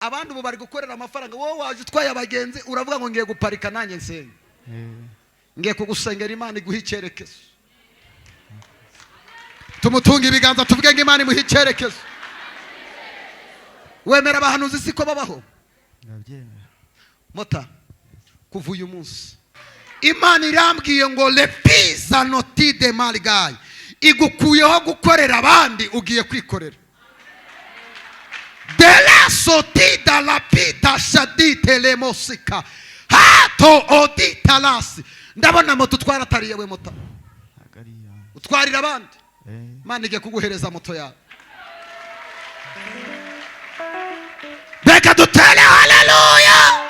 Abandi ubu bari gukorera amafaranga, wowe waje utwaye abagenzi, uravuga ngo ngiye guparika nanjye nsenga. Ngiye kugusengera, Imana iguha icyerekezo. Tumutunge ibiganza, tuvuge ngo Imana imuhe icyerekezo. Wemera abahanuzi siko babaho? Ndabyemera. Mota, kuva uyu munsi Imana irambwiye ngo lepiza notide marigayi igukuyeho gukorera abandi, ugiye kwikorera. Dela sotida lapita shadite lemosika hato oditalasi. Ndabona moto utwara atari iyawe, mota. Ntabwo ari iyanjye. Utwarira abandi. Imana igiye kuguhereza moto yawe. Reka dutere haleluya.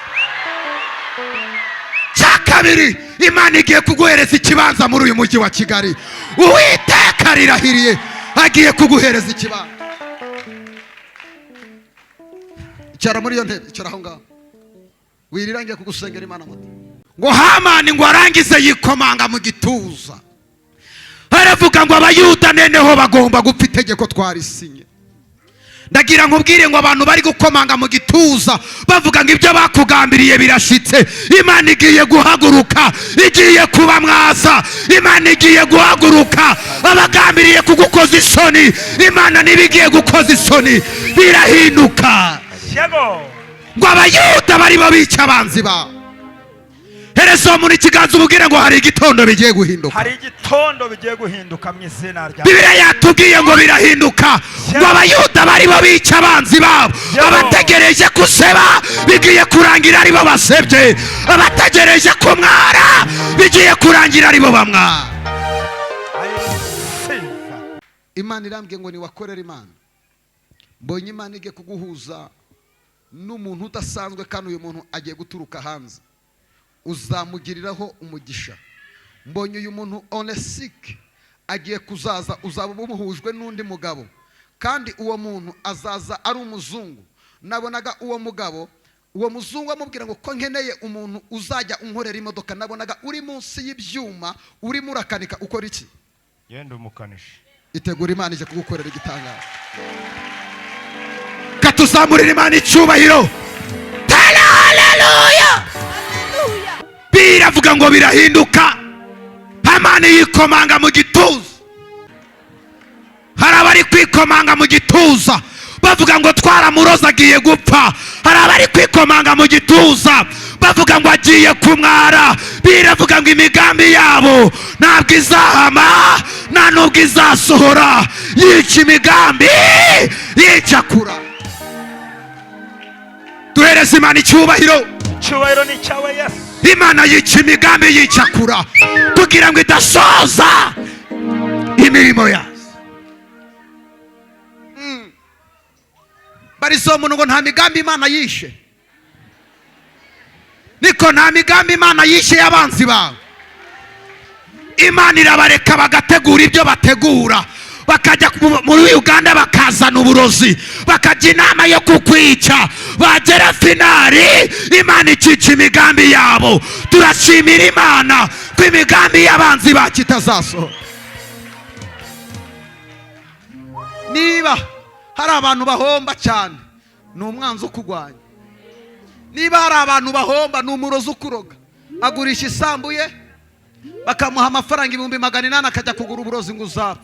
Cya kabiri, Imana igiye kuguhereza ikibanza muri uyu mujyi wa Kigali. Uwiteka rirahiriye, agiye kuguhereza ikibanza. Icara muri iyo ntebe, icara aho ngaho, wirira. Ngiye kugusengera Imana moto. Ngo Hamani ngo arangize yikomanga mu gituza, aravuga ngo Abayuda neneho bagomba gupfa, itegeko twarisinye. Ndagira nkubwire ngo abantu bari gukomanga mu gituza bavuga ngo ibyo bakugambiriye birashitse, Imana igiye guhaguruka, igiye kubamwaza. Imana igiye guhaguruka. Abagambiriye kugukoza isoni, Imana niba igiye gukoza isoni, birahinduka. Yego. Ngo Abayuda barimo bica abanzi babo. Hereza uwo muntu ikiganza, umubwire ngo hari igitondo bigiye guhinduka. Hari igitondo bigiye guhinduka mu izina rya Bibiliya yatubwiye ngo birahinduka, ngo Abayuda barimo bica abanzi babo. Abategereje guseba, bigiye kurangira aribo basebye. Abategereje kumwara, bigiye kurangira aribo bamwara. I receive. Imana irambwiye ngo niwakorera Imana. Mbonye Imana igiye kuguhuza n'umuntu udasanzwe, kandi uyu muntu agiye guturuka hanze, uzamugiriraho umugisha. Mbonye uyu muntu onesike agiye kuzaza, uzaba umuhujwe n'undi mugabo, kandi uwo muntu azaza ari umuzungu. Nabonaga uwo mugabo, uwo muzungu amubwira ngo ko nkeneye umuntu uzajya unkorera imodoka. Nabonaga uri munsi y'ibyuma, urimo urakanika. Ukora iki? Yenda umukanishi. Itegura, Imana ije kugukorera igitangaza. Katuzamurira Imana icyubahiro. Tera haleluya. Biravuga ngo birahinduka. Hamani yikomanga mu gituza. Hari abari kwikomanga mu gituza bavuga ngo twaramuroza, agiye gupfa. Hari abari kwikomanga mu gituza bavuga ngo agiye kumwara. Biravuga ngo imigambi yabo ntabwo izahama, nta nubwo izasohora. Yica imigambi, yicakura. Duhereze Imana icyubahiro. Icyubahiro ni icyawe, Yesu. Imana yica imigambi, yicakura, kugira ngo idasoza imirimo yazo. Barizo muntu ngo nta migambi Imana yishe, niko nta migambi Imana yishe y'abanzi bawe. Imana irabareka bagategura ibyo bategura, bakajya muri Uganda bakazana uburozi, bakajya inama yo kukwica, bagera finale Imana ikica imigambi yabo. Turashimira Imana ko imigambi y'abanzi bacu itazasohora. Niba hari abantu bahomba cyane, ni umwanzi ukurwanya. Niba hari abantu bahomba, ni umurozi ukuroga. Agurisha isambu ye, bakamuha amafaranga 800,000, akajya kugura uburozi ngo uzapfa.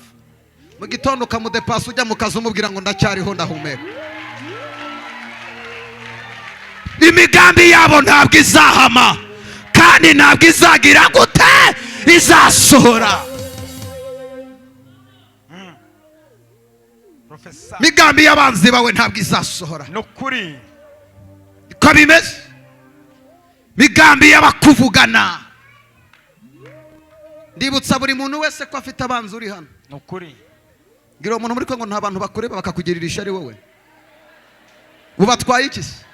Mu gitondo ukamudepasa ujya mu kazi, umubwira ngo ndacyariho, ndahumeka. Imigambi yabo ntabwo izahama, kandi ntabwo izagira gute, izasohora. Professor. Imigambi y'abanzi bawe ntabwo izasohora. Ni ukuri. Ko bimeze, migambi y'abakuvugana. Ndibutsa buri muntu wese ko afite abanzi uri hano. Ni ukuri. Ngira uwo muntu muri ko ngo nta bantu bakureba bakakugirira ishyari, wowe ubatwaye iki se?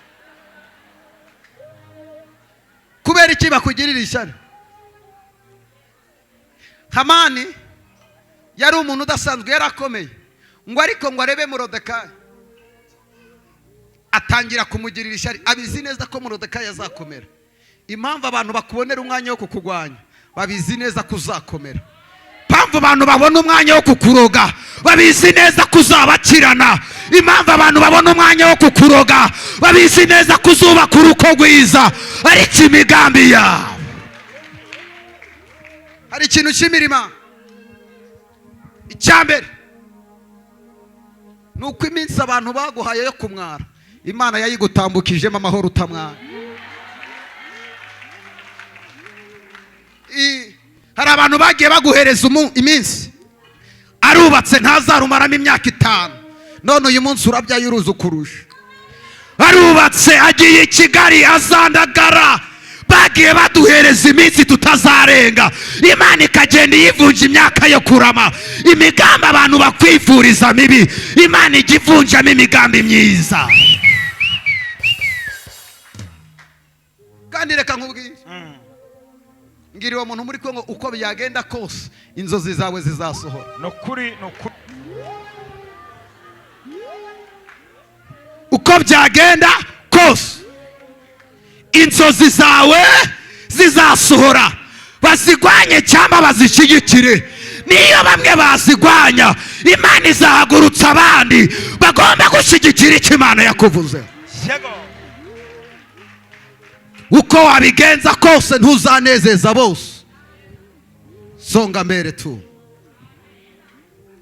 Kubera iki bakugirira ishyari? Hamani yari umuntu udasanzwe, yari akomeye, ngo ariko ngo arebe Morodekayi, atangira kumugirira ishyari, abizi neza ko Morodekayi azakomera. Impamvu abantu bakubonera umwanya wo kukugwanya, babizi neza ko uzakomera. Impamvu Impamvu abantu babona umwanya wo kukuroga, babizi neza ko uzabakirana. Impamvu abantu babona umwanya wo kukuroga, babizi neza ko uzubaka urugo rwiza. Ariko imigambi yawe, hari ikintu cy'imirima. Icya mbere ni uko iminsi abantu baguhaye yo kumwara, Imana yayigutambukijemo amahoro utamwara. Hari abantu bagiye baguhereza iminsi, arubatse ntazarumaramo imyaka 5, none uyu munsi urabyaye uruzi kurusha. Arubatse agiye i Kigali azandagara. Bagiye baduhereza iminsi tutazarenga, Imana ikagenda iyivunja imyaka yo kurama. Imigambi abantu bakwifuriza mibi, Imana ijya ivunjamo imigambi myiza. Kandi reka nkubwire, ngira uwo muntu muri Kongo, uko byagenda kose inzozi zawe zizasohora. Nukuri, nukuri. Uko byagenda kose inzozi zawe zizasohora. Bazigwanye cyangwa bazishyigikire, niyo bamwe bazigwanya, Imana izahagurutsa abandi bagomba gushyigikira icyo Imana yakuvuze. Yego. Uko wabigenza kose ntuzanezeza bose, songa mbere tu.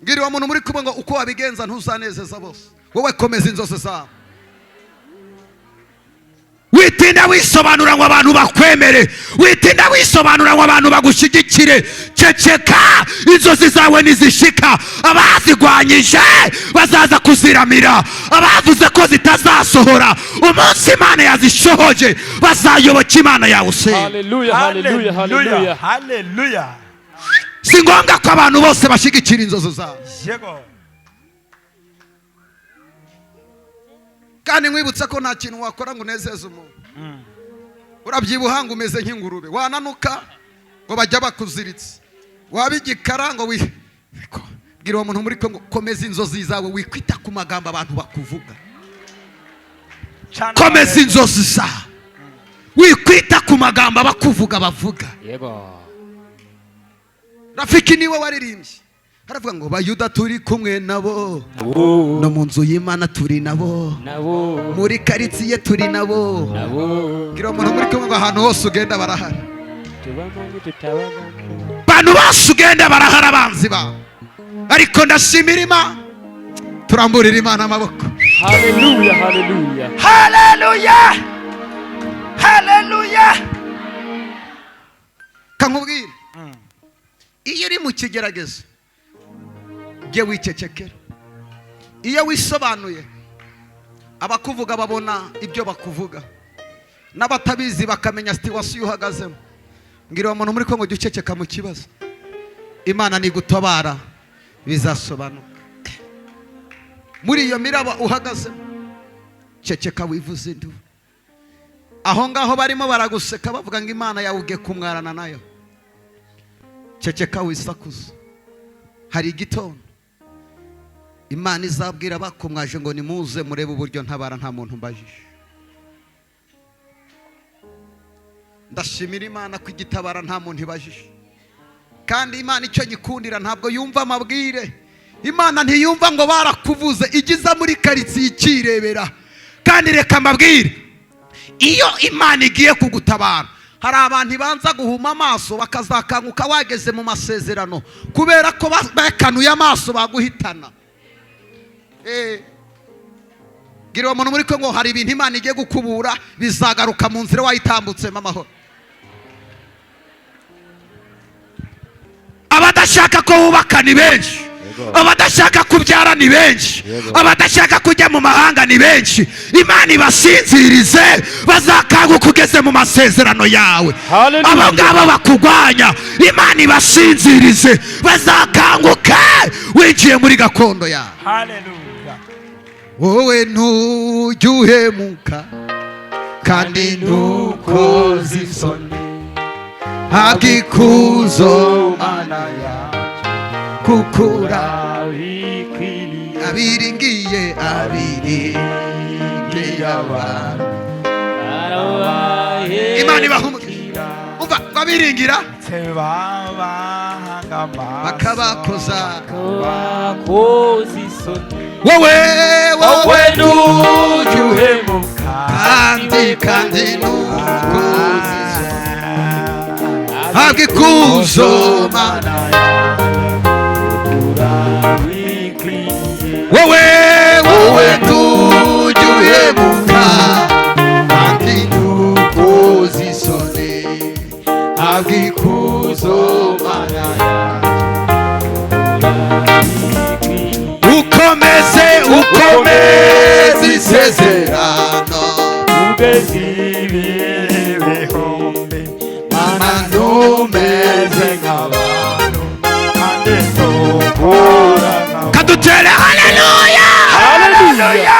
Ngira uwo muntu muri kumwe ngo uko wabigenza ntuzanezeza bose, wowe komeza inzozi zawe. Witinda wisobanura ngo abantu bakwemere, witinda wisobanura ngo abantu bagushyigikire. Ceceka, inzozi zawe nizishika, abazigwanyije bazaza kuziramira. Abavuze ko zitazasohora, umunsi Imana yazishohoje bazayoboka Imana yawe usenga. Hallelujah, hallelujah, hallelujah. Hallelujah. Si ngombwa ko abantu bose bashyigikira inzozi zawe. Yego. Kandi nkwibutsa ko nta kintu wakora ngo unezeze umuntu. Urabyibuha ngo umeze nk'ingurube, wananuka ngo bajya bakuziritse, waba igikara ngo wi bwira uwo muntu muri Kongo, komeza inzozi zawe, wikwita ku magambo abantu bakuvuga. Cana. Komeza inzozi zawe, wikwita ku magambo abakuvuga bavuga. Yego. Rafiki niwe waririmbye, aravuga ngo Bayuda turi kumwe nabo, no mu nzu y'Imana turi nabo, Nabo. muri karitsiye turi nabo. Nabo. Bwira uwo muntu muri kumwe ngo ahantu hose ugenda barahari. Tubamo tutabamo. Bantu bose ugenda barahari, abanzi bawe. Ariko ndashimira Imana, turamburira Imana amaboko. Hallelujah, hallelujah. Hallelujah. Hallelujah. Kankubwire, iyo uri mu kigeragezo jye wicecekera. Iyo wisobanuye, abakuvuga babona ibyo bakuvuga, n'abatabizi bakamenya situwasiyo uhagazemo. Mbwira uwo muntu muri Kongo, jya uceceka mu kibazo, Imana nigutabara bizasobanuka. Muri iyo miraba uhagazemo, ceceka wivuze induru. Aho ngaho barimo baraguseka bavuga ngo Imana yawe ugiye kumwarana nayo, ceceka wisakuza. Hari igitondo Imana izabwira bakumwaje ngo nimuze murebe uburyo ntabara nta muntu mbajije. Ndashimira Imana ko igitabara nta muntu ibajije. Kandi Imana icyo nyikundira, ntabwo yumva amabwire. Imana ntiyumva ngo barakuvuze, igiza muri karitsiye ikirebera. Kandi reka mbabwire, iyo Imana igiye kugutabara, hari abantu ibanza guhuma amaso bakazakanguka wageze mu masezerano, kubera ko bakanuye amaso baguhitana. Gira uwo muntu muri Kongo, hari ibintu Imana igiye gukubura bizagaruka mu nzira wayitambutsemo amahoro. Abadashaka ko wubaka ni benshi, abadashaka kubyara ni benshi, abadashaka kujya mu mahanga ni benshi. Imana ibasinzirize, bazakanguka ugeze mu masezerano yawe. Hallelujah. Abo ngabo bakugwanya, Imana ibasinzirize, bazakanguka winjiye muri gakondo yawe. Hallelujah. Wowe ntujya uhemuka kandi ntukoze isoni, habwa ikuzo Mana yanjye, kukura abiringiye, abiringiye abantu. Imana ibaha umugisha. Umva ngo abiringira Tebabahanga. Bakabakoza. Bakoze isoni. Wowe, wowe wowe ntujya uhemuka. Kandi ntukoze isoni. Habwa ikuzo Mana. Urabikwiye. Wowe, wowe ntujya uhemuka kandi ntukoze isoni, habwa ikuzo Mana. Ukomeze, ukomeze isezerano. Ugeze ibihumbi. Mana, ntumeze nk'abantu kandi ntukura nk'abantu. Kadutere haleluya. Haleluya.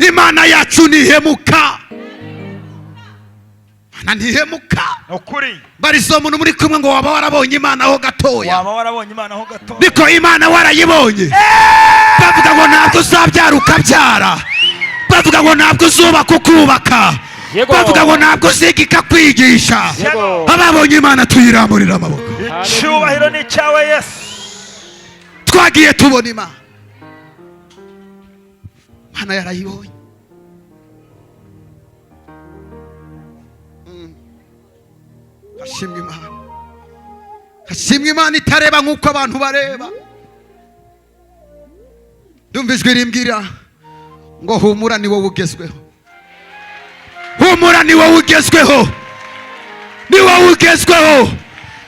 Imana yacu ntihemuka, Imana ntihemuka. Ni ukuri. Barizo muntu muri kumwe ngo waba warabonye Imana ho gatoya. Waba warabonye Imana ho gato. Niko Imana warayibonye? Bavuga ngo ntabwo uzabyara, ukabyara. Bavuga ngo ntabwo uzubaka, ukubaka. Yego. Bavuga ngo ntabwo uziga, ikakwigisha. Yego. Ababonye Imana tuyiramburira amaboko. Icyubahiro ni icyawe, Yesu. Twagiye tubona Imana, Imana yarayibonye. Hashimwe Imana, hashimwe Imana itareba nk'uko abantu bareba. Ndumva ijwi rimbwira ngo humura, ni wowe ugezweho. Humura, ni wowe ugezweho, ni wowe ugezweho.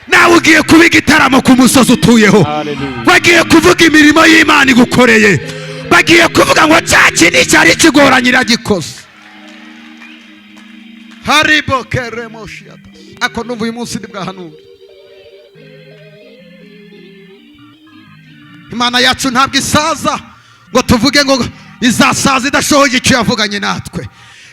Nawe ugiye kuba igitaramo ku musozi utuyeho. Haleluya. Bagiye kuvuga imirimo y'Imana igukoreye. Bagiye kuvuga ngo cya kindi cyari kigoranye iragikoze. Haribo keremoshiata ako. Numva uyu munsi ndi bwahanura. Imana yacu ntabwo isaza ngo tuvuge ngo izasaza idashoboye icyo yavuganye natwe.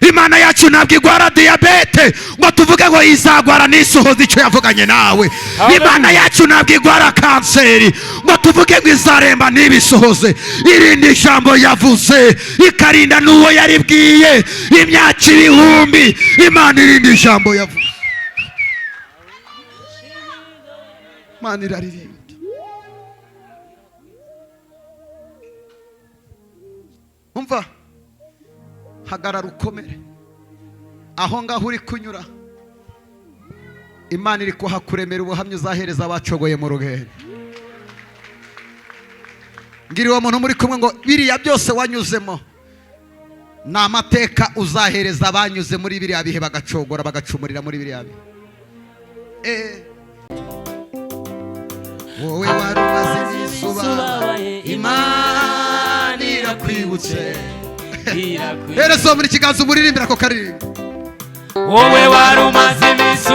Imana yacu ntabwo igwara diyabete ngo tuvuge ngo izagwara n'isohoza icyo yavuganye nawe. Imana yacu ntabwo igwara kanseri ngo tuvuge ngo izaremba ntibisohoze. Irindi ijambo yavuze ikarinda n'uwo yaribwiye imyaka ibihumbi. Imana irindi ijambo yavuze, Imana iraririnda. Umva, hagarara ukomere aho ngaho uri kunyura. Imana iri kuhakuremera ubuhamya uzahereza abacogoye mu rugendo. Mbwira uwo muntu muri kumwe ngo biriya byose wanyuzemo ni amateka uzahereza abanyuze muri biriya bihe, bagacogora, bagacumurira muri biriya bihe. Wowe wari umaze iminsi ubabaye, Imana irakwibutse. Hereza uwo muri kiganza umuririmbira ako karirimbo. Wowe wari umaze iminsi.